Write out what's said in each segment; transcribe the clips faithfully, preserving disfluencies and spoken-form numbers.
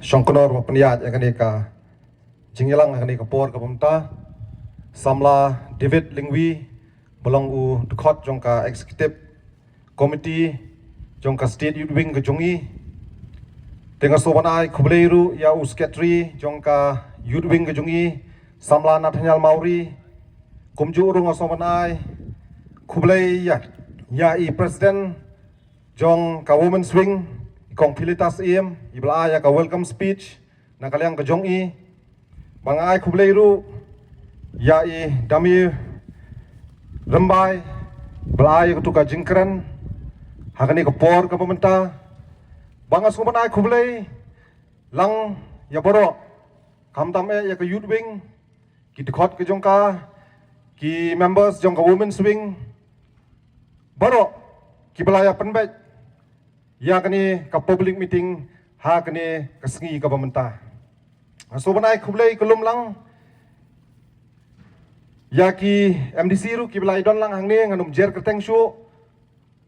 Shongknor wa pynïaid ïa kane ka jingïalang ha kane ka por kaba mynta. Samla David Lyngwi, ba long u dkhot jong ka executive committee jong ka State Youth Wing ka jong i. Te nga sngewbha ban ai khublei ruh ïa u secretary jong ka Youth Wing ka jong i, Samla Nathaniel Mawrie. Kumjuh ruh nga sngewbha ban ai khublei ïa, ïa i president jong ka Women's Wing, i Kong Philita Syiem, iba la ai ïa ka welcome speech na ka liang ka jong i. Ba nga ai khublei ruh ïa i Dame Rymbai, ba la ai ïa katu ka jingkren ha kane ka por kaba mynta. Ba nga sngewbha ban ai khublei lang ïa baroh, khamtam eh ïa ka Youth Wing, ki dkhot ka jong ka, ki members jong ka Women's Wing, baroh kiba la ïa pynbeit ïa kane ka public meeting ha kane ka sngi kaba mynta. Nga sngewbha ban ai khublei ka lum lang ïa ki M D C ruh kiba la ïa don lang hangne, ngan ym jer kyrteng shuh.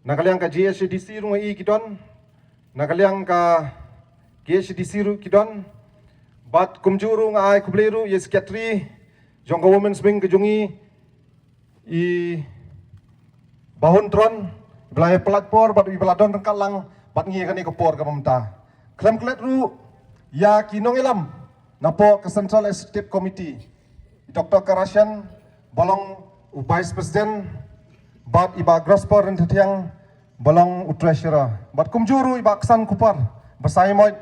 Na ka liang ka G H A D C ruh nga i ki don, na ka liang ka K H A D C ruh ki don. Bad kumjuh ruh nga ai khublei ruh ïa secretary jong ka Women's Wing ka jong i, i Bah Hun Tron, iba la ïa pynlait por bad iba la don ryngkat lang bad ngi ha kane ka por kaba mynta. Khlem klet ruh ïa ki nongïalam napoh ka Central Executive Committee, i Doctor Karashan, ba long u Vice President, bad i Bah Grosper Rynthathiang, ba long u Treasurer. Bad kumjuh ruh i Bah Ksan Kupar Basaiawmoit,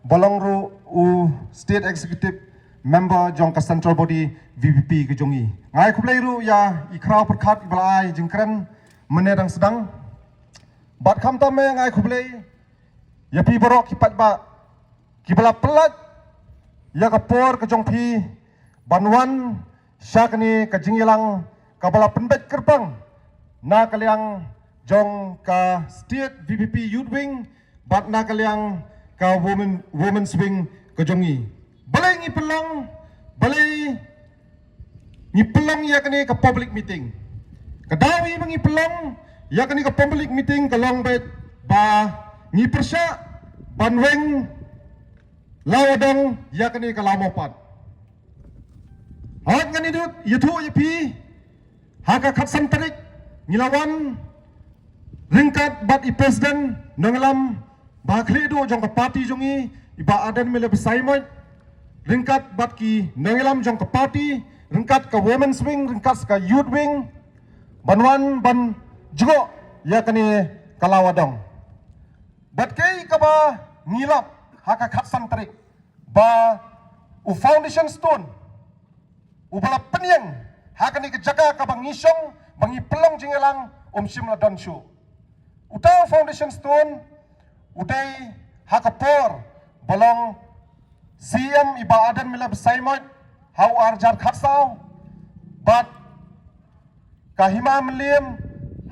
ba long ruh u State Executive Member jong ka Central Body V P P ka jong i. Nga ai khublei ruh ïa i Khraw Pyrkhat iba la ai jingkren mynne dang sdang. Bad khamtam eh nga ai khublei ïa phi baroh ki paidbah kiba la pynlait ïa ka por ka jong phi ban wan sha kane ka jingïalang kaba la pynbeit kyrpang na ka liang jong ka State V P P Youth Wing bad na ka liang ka Women, Women's Wing ka jong i. Balei ngi pynlong, balei ngi pynlong ïa kane ka public meeting? Ka daw ba ngi pynlong ïa kane ka public meeting ka long beit ba ngi pyrshah ban weng law adong ïa kane ka law mawpat. Hooid, ngan ïathuh, ïathuh ïa phi, ha ka khatsan tarik ngi la wan ryngkat bad i president nongïalam ba khlieh duh jong ka party jong i, i Bah Ardent Miller Basaiawmoit, ryngkat bad ki nongïalam jong ka party, ryngkat ka Women's Wing, ryngkat ka Youth Wing, ban wan ban jngoh ïa kane ka law adong. Bad kaei kaba ngi lap ha ka khatsan tarik, ba u foundation stone uba la pynïeng ha kane ka jaka kaba ngi shong ba ngi pynlong jingïalang um shym la don shuh. Uta u foundation stone u dei ha ka por ba long C M i Bah Ardent Miller Basaiawmoit ha u arhajar khatsaw, bad ka Hima Mylliem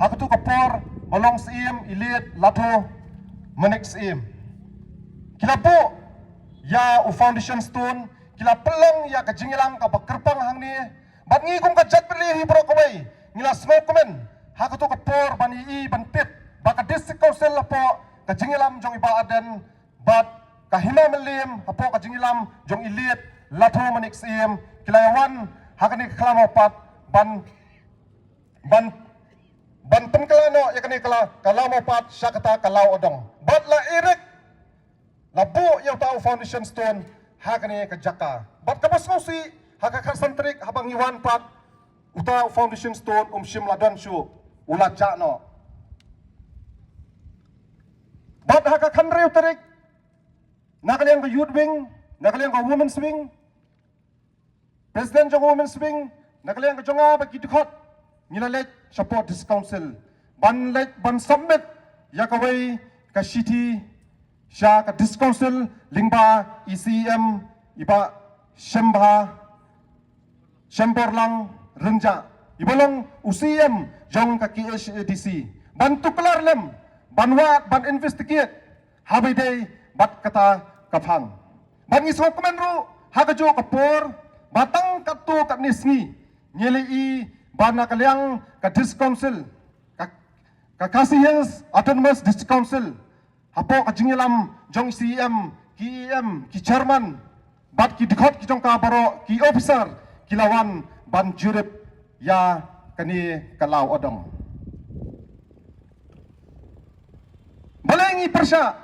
ha katu ka por ba long Syiem i Late Latho Manik Syiem. Ki la buh ïa u foundation stone, ki la pynlong ïa ka jingïalang kaba kyrpang hangne. Bad ngi kum ka jaitbynriew hi baroh kawei ngi la sngewkmen ha katu ka por ban ïohi ban tip ba ka District Council hapoh ka jingïalam jong i Bah Ardent bad ka Hima Mylliem hapoh ka jingïalam jong i Late Latho Manik Syiem ki la ïa wan ha kane ka khlaw mawpat ban, ban, ban pynkylla noh ïa kane ka la, ka law mawpat sha kata ka law adong. Bad la erect, la buh ïa uta u foundation stone ha kane ka jaka. Bad kaba sngewsih, ha ka khatsan tarik haba ngi wan pat, uta u foundation stone um shym la don shuh, u la jah noh. Bad ha ka khathynriew tarik, na ka liang ka Youth Wing, na ka liang ka Women's Wing, President jong ka Women's Wing, na ka liang ka jong nga bad ki dkhot, ngi la leit shapoh District Council ban leit ban submit ïa kawei ka shithi sha ka District Council lyngba i C M i Bah Shembha, Shemborlang Rynjah, iba long u C M jong ka K H A D C, ban tuklar lem, ban wad, ban investigate ha ba ïadei bad kata ka phang. Bad ngi sngewkmen ruh ha kajuh ka por ba tang katto katne sngi ngi la ïohi ba na ka liang ka District Council, ka, ka Khasi Hills Autonomous District Council, hapoh ka jingïalam jong i C M, ki E M, ki chairman, bad ki dkhot ki jong ka baroh, ki officer, ki la wan ban jurip ïa kane ka Law Adong. Balei ngi pyrshah?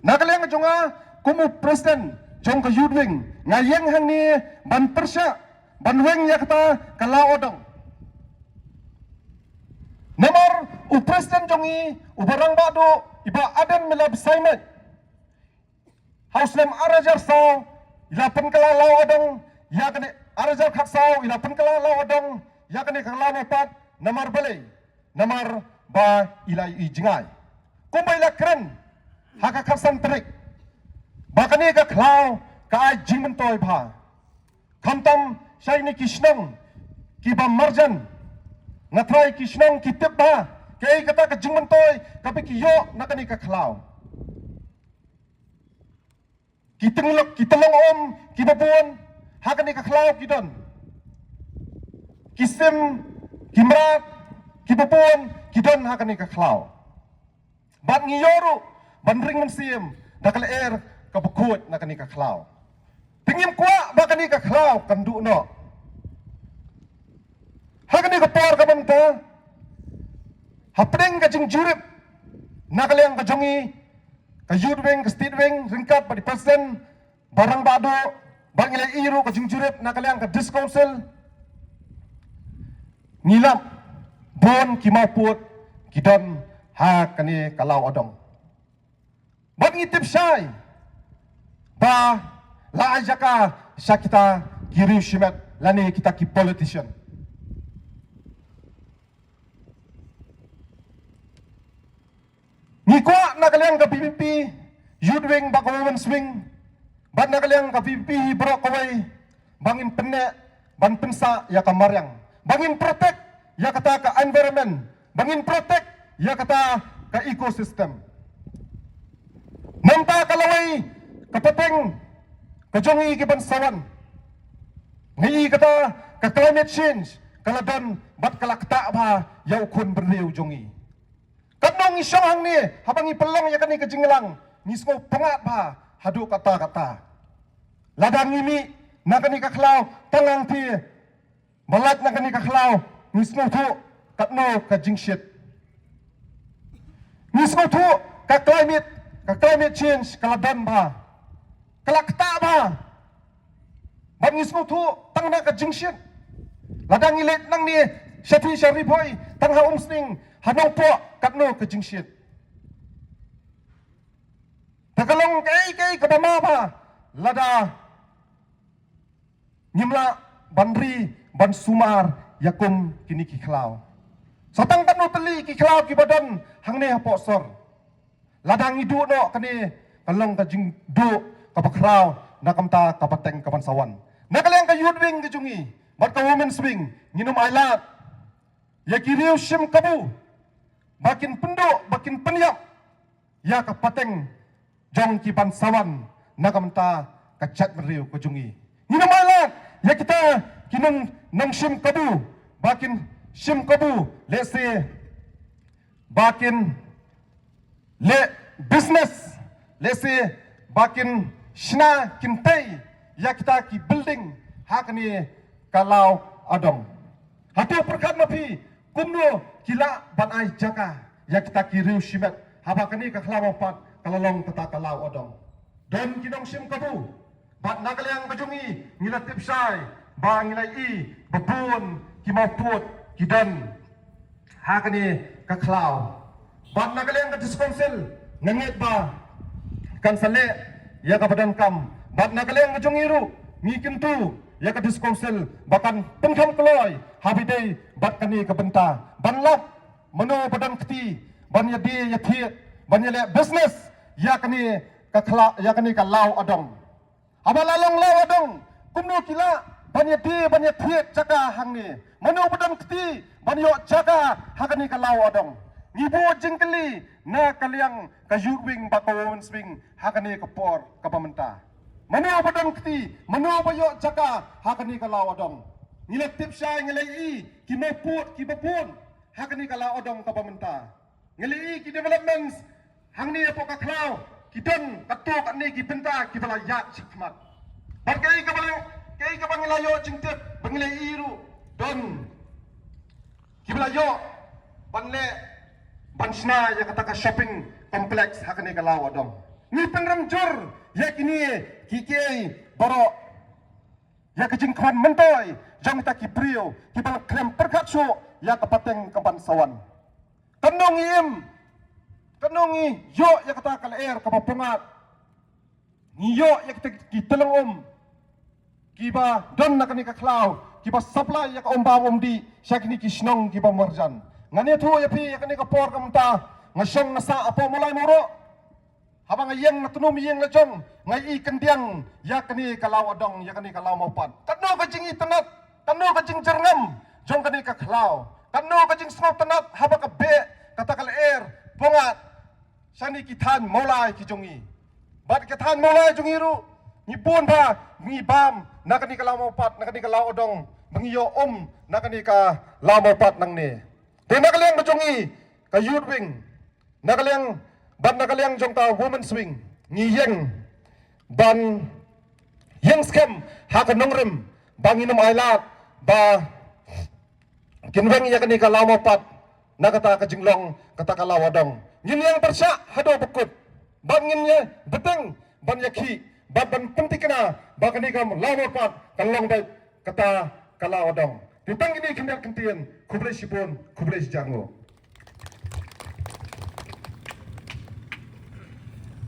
Na ka liang jong nga kum u president jong ka Youth Wing, nga ïeng hangne ban pyrshah, ban weng ïa kata ka Law Adong. Namar u president jong ngi, u Rangbah Duh, i Bah Ardent Miller Basaiawmoit, ha u snem ar hajar saw i la pynkylla Law Adong ïa kane, ar hajar khatsaw i la pynkylla Law Adong ïa kane ka Law Mawpat. Namar balei? Namar ba i la ïohi jngai, kumba i la kren ha ka khatsan tarik, ba kane ka khlaw ka ai jingmyntoi bha. Khamtam shane ki shnong kiba marjan, nga tharai ki shnong ki tip bha kaei kata ka jingmyntoi kaba ki ïoh na kane ka khlaw. Ki tynglong, ki tynglong um kiba bun ha kane ka khlaw ki don. Ki sim, ki mrad kiba bun ki don ha kane ka khlaw. Bad ngi ïoh ruh ban ring mynsiem da ka lyer kaba khuid na kane ka khlaw. Te ngim kwah ba kane ka khlaw kan duh noh. Ha kane ka por kaba mynta, hapdeng ka jingjurip na ka liang ka jong ngi, ka Youth Wing, ka State Wing, ryngkat bad i president, Bah Rangbah Duh, bad ngi la ïohi ruh ka jingjurip na ka liang ka District Council, ngi lap bun ki mawpud ki don ha kane ka Law Adong. Bad ngi tip shai ba la ai jaka sha kita ki riew shimet lane kita ki politician. Ngi kwah na ka liang ka V P P Youth Wing bad ka Women's Wing, bad na ka liang ka V P P hi baroh kawei, ba ngin pynneh ban pynsah ïa ka mariang, ba ngin protect ïa kata ka environment, ba ngin protect ïa kata ka ecosystem. Mynta ka lawei ka pateng ka jong ngi ki bynsawan, ngi ïohi kata ka climate change ka la don bad ka la ktah bha ïa u khun bynriew jong ngi. Katno ngi shong hangne, haba ngi pynlong ïa kane ka jingïalang, ngi sngew pyngngad bha haduh katta katta. Lada ngi mih na kane ka khlaw tang hangtei, ba lait na kane ka khlaw, ngi sngewthuh katno ka jingshit. Ngi sngewthuh ka climate, ka climate change ka la don bha, ka la ktah bha. Bad ngi sngewthuh tang na ka jingshit. Lada ngi leit nangne shatei sha Ri Bhoi, tang ha Umsning, ha Nongpoh, katno ka jingshit. Te ka long kaei kaei kaba ma bha lada ngim lah ban ri ban sumar ïa kum kine ki khlaw. Sa tang katno tylli ki khlaw kiba don hangne hapoh sor. Lada ngi duh noh kane, ka long ka jingduh kaba khraw na ka bynta ka pateng ka bynsawan. Na ka liang ka Youth Wing ka jong ngi bad ka Women's Wing, ngin ym ailad ïa ki riew shim kabu ba kin pynduh, ba kin pynïap ïa ka pateng jong ki bynsawan na ka bynta ka jaitbynriew ka jong ngi. Ngin ym ailad ïa kita ki nong, nongshim kabu ba kin shim kabu, lehse ba kin leh business, lehse ba kin shna kin tei ïa kita ki building ha kane ka Law Adong. Hato pyrkhat ma phi kumno ki lah ban ai jaka ïa kita ki riew shimet haba kane ka khlaw Mawpat ka la long kata ka Law Adong? Don ki nongshim kabu. Bad na ka liang ka jong ngi, ngi la tip shai ba ngi la ïohi ba bun ki mawpud ki don ha kane ka khlaw. Bad na ka liang ka District Council, nga ngeit ba kan sa leh ïa kaba donkam. Bad na ka liang ka jong ngi ruh, ngi kyntu ïa ka District Council ba kan pynkham kloi haba ïadei bad kane ka bynta, ban lap mano ba don kti ban ïadie ïathied, ban ïaleh business ïa kane ka khlaw, ïa kane ka Law Adong. Haba la long Law Adong, kumno ki lah ban ïadie ban ïathied jaka hangne? Mano ba don kti ban ïoh jaka ha kane ka Law Adong? Ngi buh jingkylli na ka liang ka Youth Wing bad ka Women's Wing ha kane ka por kaba mynta. Mano ba don kti, mano ba ïoh jaka ha kane ka Law Adong? Ngi la tip shai, ngi la ïohi ki mawpud kiba bun ha kane ka Law Adong kaba mynta. Ngi la ïohi ki developments hangne hapoh ka khlaw, Ki don katto katne ki bynta kiba la ïaid shakhmat. Bad kaei kaba la, kaei kaba ngi la ïoh jingtip ba ngi la ïohi ruh, don kiba la ïoh ban leh, ban shna ïa kata ka shopping complex ha kane ka Law Adong. Ngi pynrem jur ïa kine kiei kiei baroh, ïa ka jingkhwan myntoi jong kita ki briew kiba la khlem pyrkhat shuh ïa ka pateng ka ban sa wan. Katno ngi im, katno ngi ïoh ïa kata ka lyer kaba pyngngad. Ngi ïoh ïa kita ki tyllong um kiba don na kane ka khlaw, kiba supply ïa ka um bam um dih sha kine ki shnong kiba marjan. Ngan ïathuh ïa phi ïa kane ka por ka mynta, nga shong nga sah hapoh Mawlai Mawroh. Haba nga ïeng na tnum ïing la jong, nga i khyndiat ïa kane ka Law Adong, ïa kane ka Law Mawpat. Katno ka jingitynnad, katno ka jingjyrngam jong kane ka khlaw. Katno ka jingsngewtynnad haba ka beh kata ka lyer pyngngad shane ki thaiñ Mawlai ki jong ngi. Bad ki thaiñ Mawlai jong ngi ruh, ngi bun ba ngi bam na kane ka Law Mawpat, na kane ka Law Adong, ba ngi ïoh um na kane ka Law Mawpat nangne. Te na ka liang ba jong ngi ka Youth Wing, na ka liang, bad na ka liang jong ka Women's Wing, ngi ïeng ban ïeng skhem ha ka nongrim ba ngin ym ailad ba kin weng ïa kane ka Law Mawpat na kata ka jinglong kata ka Law Adong. Ngin ïeng pyrshah haduh ba kut bad ngin ïa bteng ban ïakhih bad ban pynthikna ba kane ka Law Mawpat kan long beit kata ka Law Adong. Te tang kine khyndiat kyntien, khublei shibun, khublei shihajar nguh.